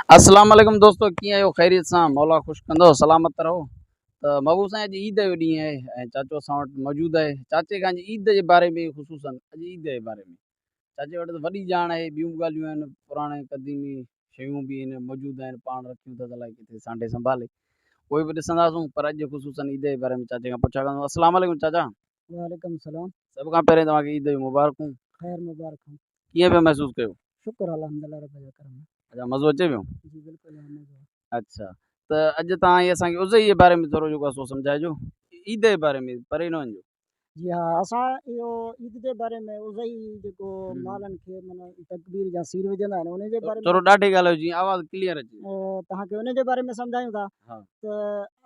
اسلام عليڪم دوستو ڪيئن آهيو خيريت سان مولا خوش ڪندو سلامت رهو ته محبوب سائين اڄ عيد جو ڏينهن آهي ۽ چاچو اسان وٽ موجود آهي چاچي کان اڄ عيد جي باري ۾ خصوصا اڄ عيد جي باري ۾ چاچي وٽ ته وڏي ڄاڻ آهي ٻيون به ڳالهيون آهن پراڻي قديمي شيون به آهن موجود آهن پاڻ رکيون اٿس الائي ڪٿي سانڍي سنڀالي اهي به ڏسنداسون پر اڄ خصوصا عيد جي باري ۾ چاچي کان پڇا ڪنداسون اسلام عليڪم چاچا وعليڪم السلام سڀ کان پهرين توهان کي عيد جون مبارڪون. خير مبارڪون. ڪيئن پيا محسوس ڪيو؟ شڪر الحمدلله رب جو ڪرم آهي. اڇا مزو اچي پيو؟ جي بلڪل ها مزو آهي. اڇا ته اڄ توهان هي اسان کي اضحي جي باري ۾ ٿورو جيڪو آهي سو سمجهائجو عيد جي باري ۾ پري نه وڃجو. جي ها اسان اهو عيد جي باري ۾ اضحي جيڪو مالن کي معنيٰ تڪبير جا سير وجهندا آهن ان جي باري ۾ ٿورو ڏاڍي ڳالهايو جيئن آواز ڪليئر اچي. توهان کي ان جي باري ۾ سمجهايون ٿا. ته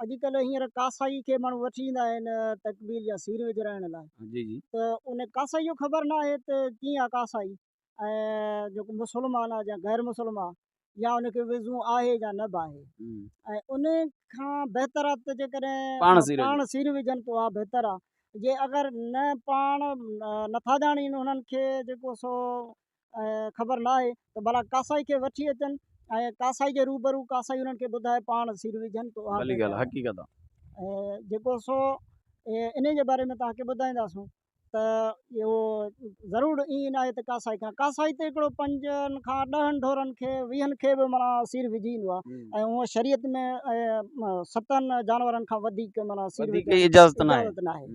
اڄڪلهه هينئر ڪاسائي کي ماڻهو وٺي ايندا آهن تڪبير جا سير وجهرائڻ لاء جي جي ته ان ڪاسائي جو خبر نه آهي ته ڪيئن آ ڪاسائي ۽ جيڪو مسلمان آ يا غير مسلم آ يا ان کي وضو آهي يا نه به آهي ۽ ان کان بهتر آ ته جيڪڏهن پاڻ سير وجهن ته اها بهتر آ جي اگر نه پاڻ نٿا ڄاڻين انهن کي جيڪو سو خبر نه آهي ته ڀلا ڪاسائي کي وٺي اچن ۽ ڪاسائي جي روبرو ڪاسائي انهن کي ٻڌائي پاڻ سير وجهن ته اها ڀلي ڳالهه حقيقت آهي جيڪو سو انهي جي باري ۾ توهان کي ٻڌائينداسون ته اهو ضرور ائين نه آهي ته ڪاسائي کان ڪاسائي ته هڪڙو پنجن کان ڏهن ڍورن کي ويهن کي به معنيٰ سير وجهي ايندو آهي ۽ هونء شريعت ۾ ستن جانورن کان وڌيڪ معنيٰ سير وجهڻ اجازت ناهي.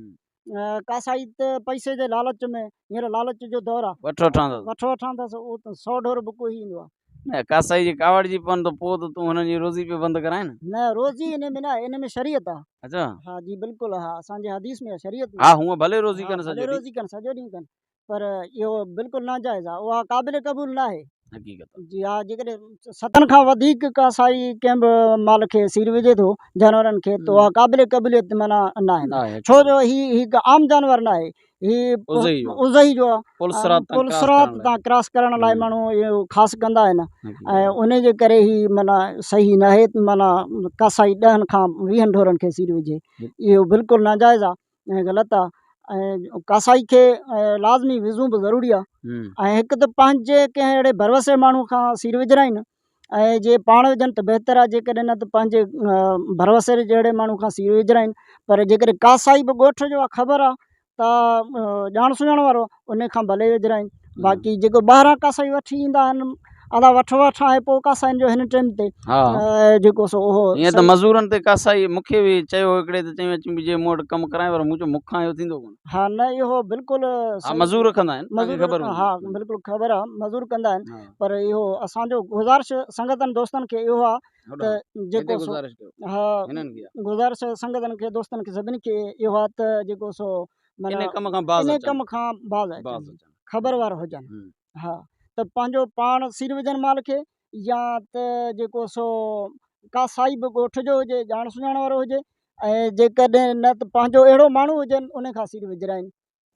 ڪاسائي ته پئسي جي لالچ ۾ هينئر لالچ جو دور آ. وٺ وٺان اٿس. وٺ وٺان اٿس اهو ته سو ڍور به ڪوهي ايندو آ. نه ڪاسائي جي ڪاوڙجي پون ته پوء ته تون هنن جي روزي پيو بند ڪرائين نه. نه روزي انهي ۾ ناهي انهي ۾ شريعت آ. اڇا. ها جي بلڪل ها اسان جي حديث ۾ آ شريعت ۾. ها هونء ڀلي روزي ڪن سڄو ڀلي ڏينهن. روزي ڪن سڄو ڏينهن ڪن پر اهو بلڪل ناجائز آ اها قابل قبول ناهي. حقيقت آ. جي ها جيڪڏهن ستن کان وڌيڪ ڪاسائي ڪنهن به مال کي سير وجهي ٿو جانورن کي ته اها قابل قبوليت معنيٰ ناهي ڇو جو هي هڪ عام جانور ناهي هي اضحي جو آ پل صراط تان ڪراس ڪرڻ لاء ماڻهو اهو خاص ڪندا آهن ۽ ان جي ڪري هي معنيٰ صحيح ناهي معنيٰ ڪاسائي ڏهن کان ويهن ڍورن کي سير وجهي اهو بلڪل ناجائز آ ۽ غلط آ ۽ ڪاسائي کي لازمي وضو به ضروري آ ۽ هڪ ته پنهنجي ڪنهن اهڙي ڀروسي ماڻهو کان سير وجهرائين ۽ جي پاڻ وجهن ته بهتر آ جيڪڏهن نه ته پنهنجي ڀروسي جهڙي ماڻهو کان سير وجهرائين پر جيڪڏهن ڪاسائي به ڳوٺ جو آ خبر آ ته ڄاڻ سڃاڻ وارو ان کان ڀلي وجهرائين باقي جيڪو ٻاهران ڪاسائي وٺي ايندا آهن ادا وٺ وٺ آهي پوء ڪاسائين جو هن ٽيم تي جيڪو سو اهو ائين ته مزورن تي ڪاسائي مون کي به چيو هڪڙي ته چيائين اچي جي مون وٽ ڪم ڪرائين پر مون چيو مون کان اهو ٿيندو ڪونه. ها نه اهو بلڪل ها مزور رکندا آهن توهان کي خبر هوندي. ها بلڪل خبر آهي مزور ڪندا آهن پر اهو اسان جو گذارش سنگتن دوستن کي اهو آهي ته جيڪو سو ها گذارش سنگتن کي دوستن کي سڀني کي اهو آهي ته جيڪو سو معنيٰ انهي ڪم کان باز اچن ڪم کان باز اچن خبر وارا هجن ها ته پنهنجو پاڻ سير وجهن مال کي يا ته جيڪو سو ڪاسائي به ڳوٺ جو هجي ڄاڻ سڃاڻ وارو هجي ۽ جيڪڏهن نه ته پنهنجو اهڙو ماڻهو هجن ان کان سير وجهرائين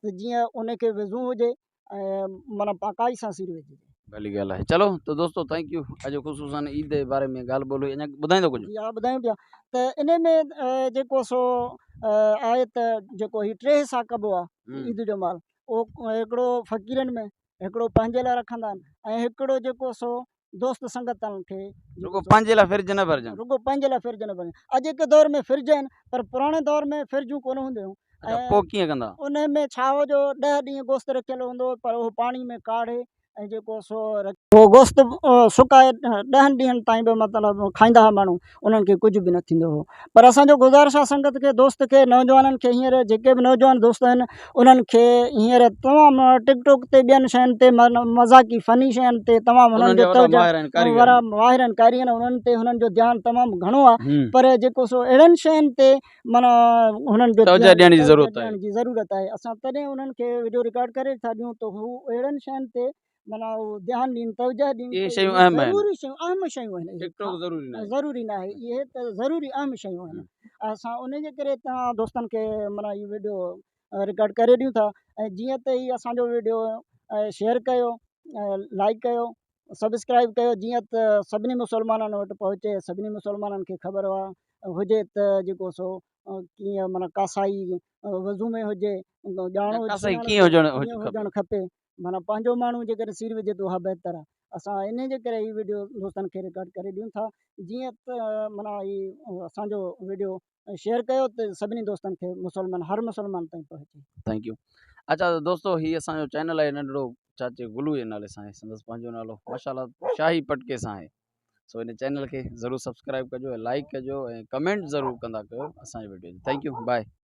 ته جيئن ان کي وضو هجي ۽ معنيٰ پاڪائي سان سير وجهجي. ڀلي ڳالهه آهي چلو ته دوستو thank you اڄ خصوصا عيد جي باري ۾ ڳالهه ٻولهه هئي اڃا ٻڌائيندو ڪجهه. جي ها ٻڌايون پيا ته انهي ۾ جيڪو سو آهي ته جيڪو هي ٽي حصا ڪبو آهي عيد جو مال اهو هڪڙو فقيرن ۾ هڪڙو پنهنجي لاء رکندا آهن ۽ هڪڙو جيڪو سو دوست سنگتن کي رڳو پنهنجي لاء فرج نه ڀرجن. رڳو پنهنجي لاء فرج نه ڀرجن. اڄوڪي دور ۾ فرج آهن پر پراڻي دور ۾ فرجون ڪونه هونديون هيون. اڇا پوء ڪيئن ڪندا؟ انهي ۾ ڇا هو جو ڏهه ڏينهن گوشت رکيل هوندو هو پر اهو پاڻي ۾ ڪاڙهي ۽ جيڪو سو اهو گوشت سڪائي ڏهن ڏينهن تائين به مطلب کائيندا هئا ماڻهو انهن کي ڪجهه به نه ٿيندو هو پر اسان جو گذارش آهي سنگت کي دوست کي نوجوانن کي هينئر جيڪي به نوجوان دوست آهن انهن کي هينئر تمام ٽڪ ٽوڪ تي ٻين شين تي مذاقي فني شين تي تمام انهن جو توجه وارا ماهر آهن ڪاريگر انهن تي انهن جو ڌيان تمام گهڻو آهي پر جيڪو سو اهڙن شين تي معنيٰ هنن جو توجه ڏيڻ جي ضرورت آهي. ڏيڻ جي ضرورت آهي اسان تڏهن انهن کي وڊيو رڪارڊ ڪري ٿا ڏيون ته هو اهڙن شين تي معنيٰ هو ڌيان ڏين توجه ڏين اهي شيون اهم آهن ضروري شيون اهم شيون آهن ٽڪ ٽاڪ ضروري ناهي ضروري ناهي اهي ته ضروري اهم شيون آهن اسان ان جي ڪري توهان دوستن کي معنيٰ هي وڊيو رڪارڊ ڪري ڏيون ٿا ۽ جيئن ته هي اسان جو وڊيو شيئر ڪيو لائڪ ڪيو سبسڪرائب ڪيو جيئن ته سڀني مسلمانن وٽ پهچي سڀني مسلمانن کي خبر هجي ته جيڪو سو ڪيئن معنيٰ ڪاسائي وضو ۾ هجي ڄاڻو ڪاسائي ڪيئن هجڻ هجڻ کپي معنيٰ پنهنجو ماڻهو جيڪڏهن سير وجهي ته اها بهتر آهي. اسان انهي جي ڪري هي وڊيو دوستن کي رڪارڊ ڪري ڏيون ٿا جيئن ته معنيٰ هي اسان جو وڊيو شيئر ڪيو ته سڀني دوستن کي مسلمان هر مسلمان تائين پهچي. Thank you اچا ته دوستو هي اسان جو چينل آهي ننڍڙو چاچي گلو جي نالي سان آهي سندس پنهنجو نالو ماشاءالله شاهي پٽڪي سان آهي سو ان چينل کي ضرور سبسڪرائب ڪجو ۽ لائڪ ڪجو ۽ ڪمينٽ ضرور ڪندا ڪيو اسان جي وڊيو thank you by.